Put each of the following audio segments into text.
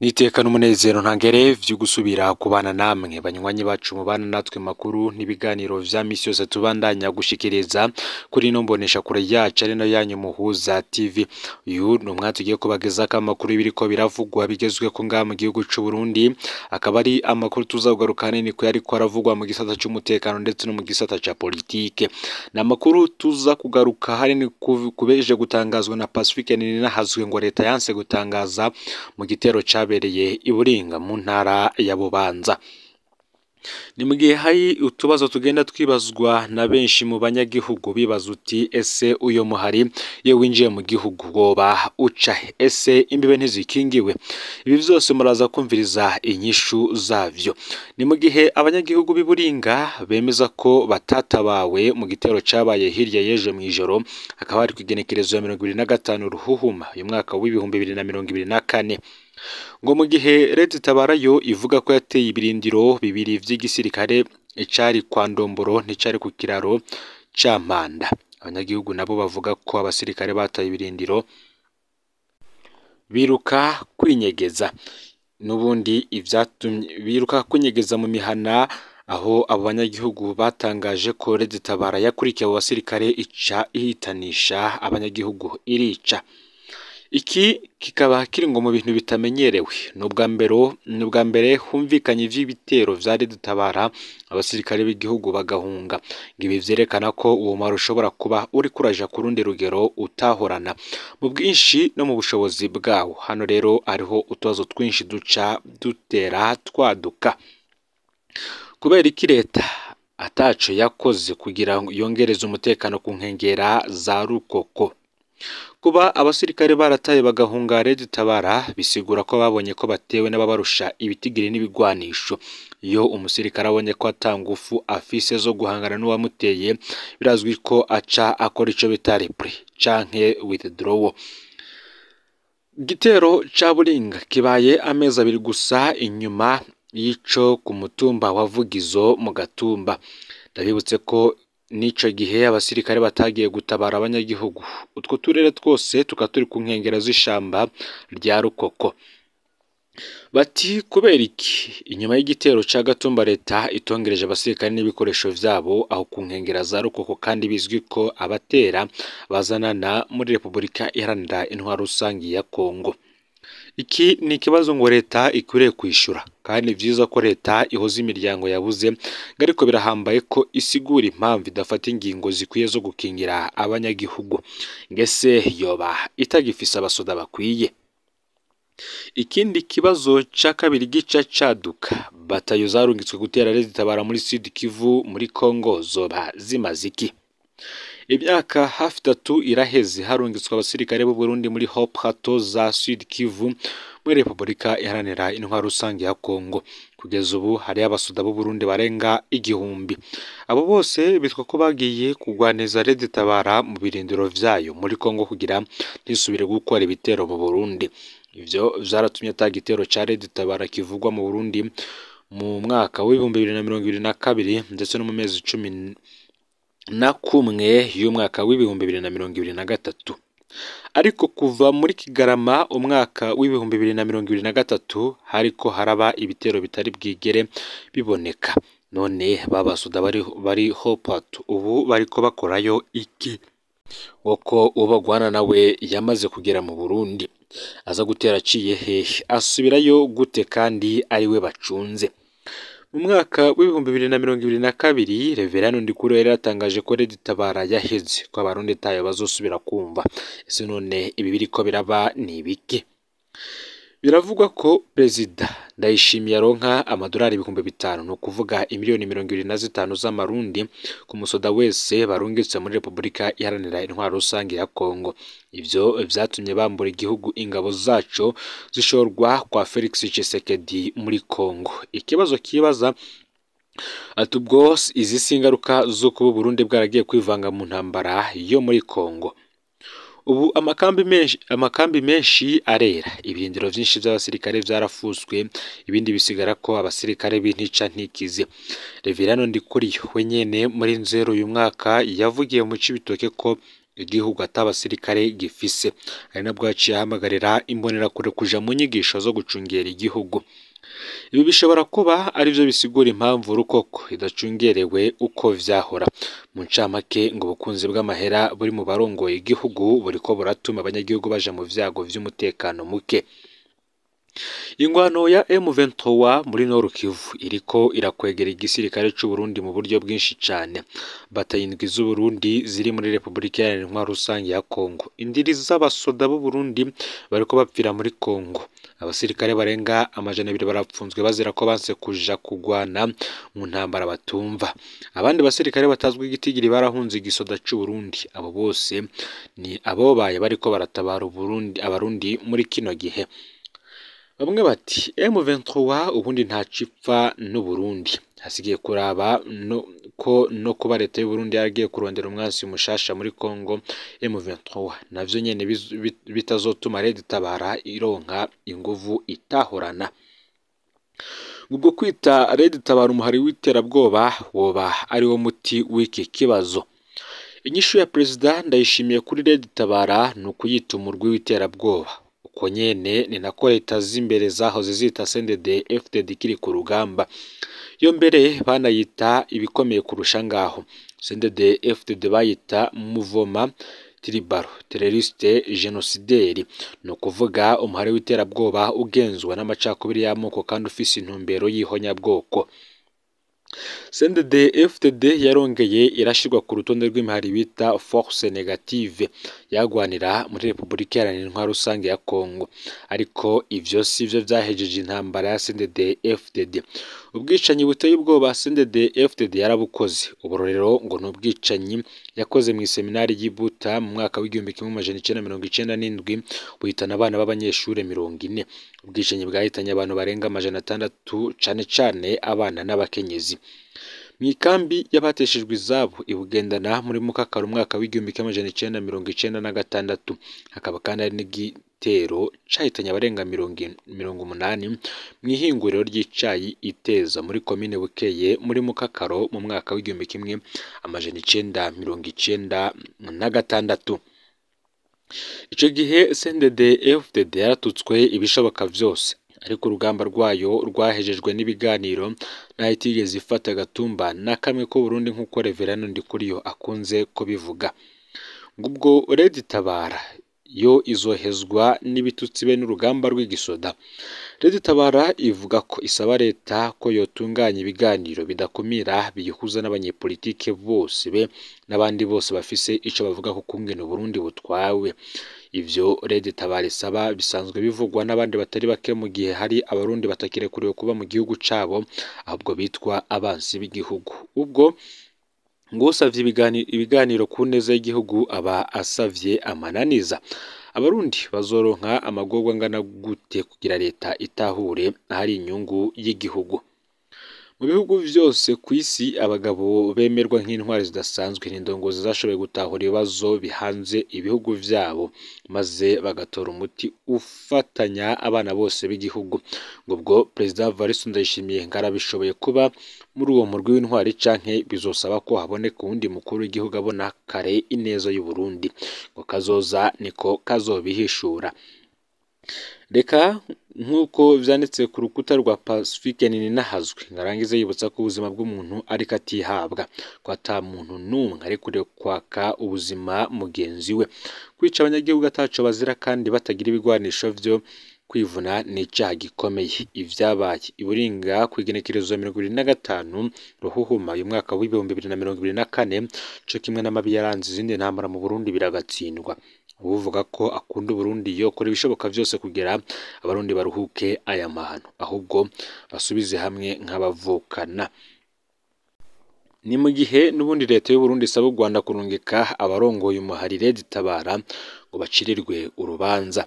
N'iteka n'umunezero ntangere vyo gusubira kubana namwe banywanyi bacu mubana natwe makuru n'ibiganiro vya misi yose tubandanya gushikiriza kuri ino mboneshakure yacu ari nayo yanyu Muhuza TV. Uyu ni umwanya tugiye kubagezako amakuru y'ibiriko biravugwa bigezweko ngaha mu gihugu c'u Burundi, akaba ari amakuru tuza kugaruka ahanini kuyariko aravugwa mu gisata c'umutekano ndetse no mu gisata ca politike. Ni amakuru tuza kugaruka ahanini kubeje gutangazwa na Pacifique Nininahazwe ngo leta yanse gutangaza mu gitero cabereye i Buringa mu ntara ya Bubanza. Ni mu gihe hari utubazo tugenda twibazwa na benshi mu banyagihugu bibaza uti ese uyo muhari iyo winjiye mu gihugu woba uca he? Ese imbibe ntizikingiwe? Ibi vyose muraza kumviriza inyishu zavyo. Ni mu gihe abanyagihugu b'i Buringa bemeza ko batatabawe mu gitero cabaye hirya y'ejo mw'ijoro, hakaba hari kw'igenekerezo ya 25 Ruhuhuma uyu mwaka w'2024. Ngo mu gihe Leta itabara yo ivuga ko yateye ibirindiro bibiri vy'igisirikare icari kwa Ndomboro n'icari ku kiraro ca Mpanda. Abanyagihugu nabo bavuga ko abasirikare bataye ibirindiro biruka kwinyegeza. N'ubundi ivyatumye biruka kwinyegeza mu mihana, aho abo banyagihugu batangaje ko Leta itabara yakurikiye abo basirikare ica ihitanisha abanyagihugu irica. Iki kikaba kiri ngo mu bintu bitamenyerewe. Ni ubwa mbere humvikanye ivy'ibitero vya Leta itabara abasirikare b'igihugu bagahunga. Ngo ibi vyerekana ko uwo muhari ushobora kuba uriko uraja ku rundi rugero utahorana mu bwinshi no mu bushobozi bwawo. Hano rero hariho utubazo twinshi duca dutera twaduka. Kubera iki leta ataco yakoze kugira ngo yongereze umutekano ku nkengera za Rukoko? Kuba abasirikare barataye bagahunga Leta itabara bisigura ko babonye ko batewe n'ababarusha ibitigiri n'ibigwanisho. Iyo umusirikare abonye ko ata ngufu afise zo guhangana n'uwamuteye, birazwi ko aca akora ico bita repli canke withdrawal. Igitero ca Buringa kibaye amezi abiri gusa inyuma y'ico ku mutumba wa Vugizo mu Gatumba. Ndabibutse ko n'ico gihe abasirikare batagiye gutabara abanyagihugu. Utwo turere twose tukaba turi ku nkengera z'ishamba rya Rukoko. Bati kubera iki inyuma y'igitero ca Gatumba leta itongereje abasirikare n'ibikoresho vyabo aho ku nkengera za Rukoko, kandi bizwi ko abatera bazanana muri Repubulika Iharanira Intwaro Rusangi ya Kongo? Iki ni ikibazo ngo leta ikwiriye kwishura, kandi ni vyiza ko leta ihoza imiryango yabuze, ariko birahambaye ko isigura impamvu idafata ingingo zikwiye zo gukingira abanyagihugu. Ngese yoba itagifise abasoda bakwiye? Ikindi kibazo ca kabiri gica caduka, batayo zarungitswe gutera Leta itabara muri Sud Kivu muri Kongo zoba zimaze iki? Imyaka hafi itatu iraheze harungitswe abasirikare b'u Burundi muri Haut Plateau za Sud Kivu muri Repubulika Iharanira Intwaro Rusangi ya Kongo. Kugeza ubu hariyo abasoda b'u Burundi barenga 1000. Abo bose bitwa ko bagiye kugwaniza Leta itabara mu birindiro vyayo muri Kongo kugira ntisubire gukora ibitero mu Burundi. Ivyo vyaratumye ata gitero ca Leta itabara kivugwa mu Burundi mu mwaka w'2022 ndetse no mu mezi 11 y'umwaka w'2023. Ariko kuva muri Kigarama umwaka w'2023 hariko haraba ibitero bitari bwigere biboneka. None babasoda bari Haut Plateau ubu bariko bakorayo iki? Woko uwo bagwana nawe yamaze kugera mu Burundi, aza gutera aciye hehe? Asubirayo gute kandi ariwe bacunze? Mu mwaka w'2022 Reverend Ndikuriyo yari yatangaje ko Leta itabara yaheze, ko abarundi tayo bazosubira kumva. Ese none ibi biriko biraba ni ibiki? Biravugwa ko Perezida Ndayishimiye aronka amadolari 5000, ni ukuvuga imiliyoni 25 z'amarundi ku musoda wese barungitse muri Repubulika Iharanira Intwaro Rusangi ya Kongo. Ivyo vyatumye bambura igihugu ingabo zaco zishorwa kwa Felix Tshisekedi muri Kongo. Ikibazo kibaza ati ubwo izi si ingaruka zo kuba Burundi bwaragiye kwivanga mu ntambara yo muri Kongo? Ubu amakambi menshi arera, ibirindiro vyinshi vy'abasirikare vyarafuswe, ibindi bisigara ko abasirikare b'intica ntikize. Reverend Ndikuriyo we nyene muri Nzero uyu mwaka yavugiye mu Cibitoke ko igihugu atabasirikare gifise. Ari nabwo yaciye ahamagarira imbonerakure kuja mu nyigisho zo gucungera igihugu. Ibi bishobora kuba arivyo bisigura impamvu Rukoko idacungerewe uko vyahora. Mu ncamake ngo ubukunzi bw'amahera buri mu barongoye igihugu buriko buratuma abanyagihugu baja mu vyago vy'umutekano muke. Ingwano ya M23 muri Nord Kivu iriko irakwegera igisirikare c'u Burundi mu buryo bwinshi cane. Batayi indwi z'u Burundi ziri muri Repubulika Iharanira Intwaro Rusange ya Kongo. Indiri z'abasoda b'u Burundi bariko bapfira muri Kongo. Abasirikare barenga 200 barapfunzwe bazira ko banse kuja kugwana mu ntambara batumva. Abandi basirikare batazwi igitigiri barahunze igisoda c'u Burundi. Abo bose ni abobaye bariko baratabara Uburundi abarundi muri kino gihe. Bamwe bati M23 ubundi ntacipfa n'u Burundi. Hasigaye kuraba no, ko no kuba leta y'u Burundi yaragiye kurondera umwansi mushasha muri Kongo M23 navyo nyene bitazotuma Red Tabara ironka inguvu itahorana. Ubwo kwita Red Tabara umuhari w'iterabwoba woba ari wo muti w'iki kibazo. Inyishu ya Perezida Ndayishimiye kuri Red Tabara ni ukuyita umurwi w'iterabwoba. Uko nyene ni nako leta z'imbere zahoze zita CNDD FDD ikiri ku rugamba. Yo mbere banayita ibikomeye kurusha ngaho. CNDD FDD bayita Muvoma Tribal Terroriste Genosideri, ni ukuvuga umuhari w'iterabwoba ugenzwa n'amacakubiri y'amoko kandi ufise intumbero y'ihonyabwoko. CNDD FDD yarongeye irashirwa ku rutonde rw'imihari bita Force Negative yagwanira muri Repubulika Iharanira Intwaro Rusange ya Kongo. Ariko ivyo sivyo vyahejeje intambara ya CNDD FDD. Ubwicanyi buteye ubwoba CNDD FDD yarabukoze. Uburorero ngo ni ubwicanyi yakoze mu iseminari y'i Buta mu mwaka w'1997 buhitana abana b'abanyeshure 40. Ubwicanyi bwahitanye abantu barenga 600 cane cane abana n'abakenyezi. Mw'ikambi y'abateshejwe izabo i Bugendana muri Mukakaro umwaka w'1996 hakaba kandi hari n'igitero cahitanye abarenga 80 mw'ihinguriro ry'icayi Iteza muri komine Bukeye muri Mukakaro mu mwaka w'1996. Ico gihe CNDD FDD yaratutswe ibishoboka vyose, ariko urugamba rwayo rwahejejwe n'ibiganiro naho itigeze ifata agatumba na kamwe ko Burundi nk'uko Reverend Ndikuriyo akunze kubivuga. Ngubwo Red Tabara yo izohezwa n'ibitutsi be n'urugamba rw'igisoda. Red Tabara ivuga ko isaba leta ko yotunganya ibiganiro bidakumira biyihuza n'abanyepolitike bose be n'abandi bose bafise ico bavuga ku kungene Uburundi butwawe. Ivyo Red Tabara isaba bisanzwe bivugwa n'abandi batari bake mu gihe hari abarundi batakirekuriwe kuba mu gihugu cabo ahubwo bitwa abansi b'igihugu. Ubwo ngo usavye ibiganiro ku neza y'igihugu aba asavye amananiza. Abarundi bazoronka amagorwa angana gute kugira leta itahure ahari inyungu y'igihugu? Mu bihugu vyose kw'isi abagabo bemerwa nk'intwari zidasanzwe n'indongozi zashoboye gutahura ibibazo bihanze ibihugu vyabo maze bagatora umuti ufatanya abana bose b'igihugu. Ngo ubwo Perezida Evariste Ndayishimiye ngarabishoboye kuba muri uwo murwi w'intwari canke bizosaba ko haboneka uwundi mukuru w'igihugu abona kare ineza y'u Burundi. Ngo kazoza niko kazobihishura. Reka nk'uko vyanditse ku rukuta rwa Pacifique Nininahazwe ngarangize yibutsa ko ubuzima bw'umuntu ariko atihabwa, ko ata muntu n'umwe arekuriwe kwaka ubuzima mugenzi we. Kwica abanyagihugu ataco bazira kandi batagira ibigwanisho vyo kwivuna ni icaha gikomeye. Ivyabaye i Buringa kw'igenekerezo 25 Ruhuhuma uyu mwaka w'2024 co kimwe n'amabi yaranze izindi ntambara mu Burundi biragatsindwa. Uwuvuga ko akunda Uburundi yokora ibishoboka vyose kugira abarundi baruhuke aya mahano, ahubwo basubize hamwe nk'abavukana. Ni mu gihe n'ubundi leta y'u Burundi isaba u Rwanda kurungika abarongoye umuhari Red Tabara ngo bacirirwe urubanza.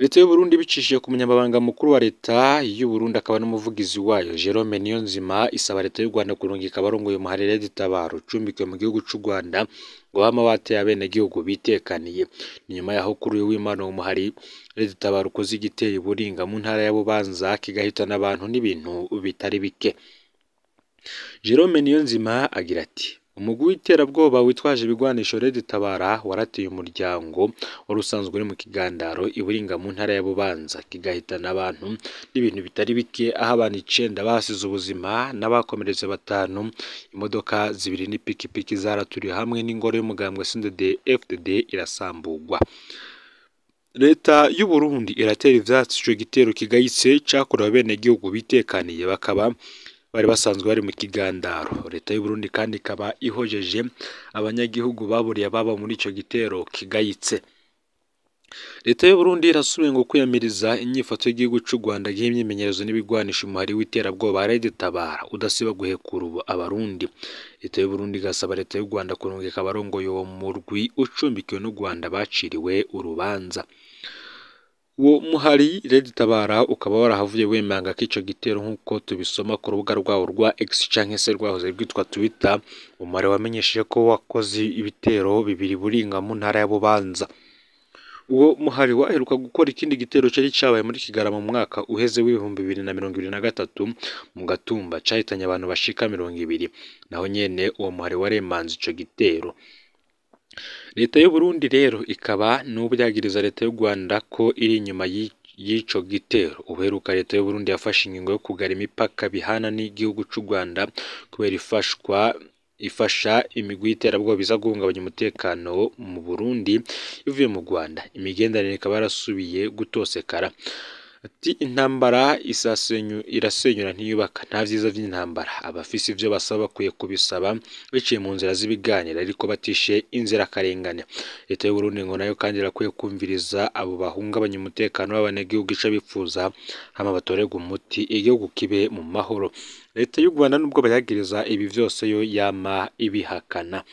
Leta y'u Burundi bicishije ku munyamabanga mukuru wa leta y'u Burundi akaba n'umuvugizi wayo Jerome Niyonzima isaba leta y'u Rwanda kurungika abarongoye umuhari Red Tabara ucumbikiwe mu gihugu c'u Rwanda ngo bama bateye abenegihugu bitekaniye. Ni nyuma yaho kuri uyu w'Imana umuhari Red Tabara ukoze igitero i Buringa mu ntara ya Bubanza kigahitana abantu n'ibintu bitari bike. Jerome Niyonzima agira ati Umugwi w'iterabwoba witwaje ibigwanisho Red Tabara warateye umuryango wari usanzwe uri mu kigandaro i Buringa mu ntara ya Bubanza, kigahitana abantu n'ibintu bitari bike, aho abantu 9 bahasize ubuzima n'abakomeretse 5, imodoka 2 n'ipikipiki zaraturiwe hamwe n'ingoro y'umugambwe CNDD-FDD irasambugwa. Leta y'u Burundi iratera ivyatsi ico gitero kigayitse cakorewe abenegihugu bitekaniye bakaba bari basanzwe bari mu kigandaro. Leta y'u Burundi kandi ikaba ihojeje abanyagihugu baburiye ababo muri ico gitero kigayitse. Leta y'u Burundi irasubiye ngo kwiyamiriza inyifato y'igihugu c'u Rwanda giha imyimenyerezo n'ibigwanisho umuhari w'iterabwoba Red Tabara udasiba guhekura ubu abarundi. Leta y'u Burundi igasaba leta y'u Rwanda kurungika abarongoye uwo murwi ucumbikiwe n'u Rwanda baciriwe urubanza. Uwo muhari Red Tabara ukaba warahavuye wemanga ko ico gitero nk'uko tubisoma ku rubuga rwawo rwa X canke se rwahoze rwitwa Twitter. Umuhari wamenyesheje ko wakoze ibitero 2 Buringa mu ntara ya Bubanza. Uwo muhari waheruka gukora ikindi gitero cari cabaye muri Kigarama mu mwaka uheze w'2023 mu Gatumba cahitanye abantu bashika 20. Naho nyene uwo muhari waremanze ico gitero. Leta y'u Burundi rero ikaba n'ubu yagiriza leta y'u Rwanda ko iri inyuma y'ico gitero. Ubuheruka leta y'u Burundi yafashe ingingo yo kugara imipaka bihana n'igihugu c'u Rwanda kubera ifasha imigwi y'iterabwoba iza guhungabanya umutekano mu Burundi ivuye mu Rwanda. Imigenderanire ikaba yarasubiye gutosekara. Ati intambara irasenyura ntiyubaka, nta vyiza vy'intambara. Abafise ivyo basaba bakwiye kubisaba biciye mu nzira z'ibiganiro ariko batishe inzirakarengane. Leta y'u Burundi ngo nayo kandi irakwiye kumviriza abo bahungabanya umutekano w'abanyagihugu ico bipfuza hama batorerwe umuti igihugu kibe mu mahoro. Leta y'u Rwanda nubwo bayagiriza ibi vyose yo yama ibihakana.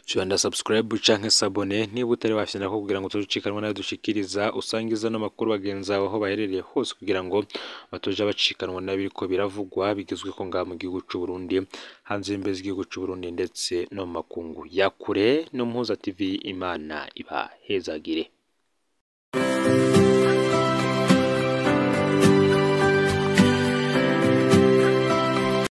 Fyonda subscribe canke s'abonner niba utari wafyonda ko kugira ngo tuzucikanwe nayo dushikiriza, usangiza n'amakuru bagenzi bawe aho baherereye hose kugira ngo batoja bacikanwa n'abiriko biravugwa bigezweko ngaha mu gihugu c'u Burundi, hanze y'imbibe z'igihugu c'u Burundi ndetse no mu makungu ya kure. No Muhuza TV, Imana ibahezagire.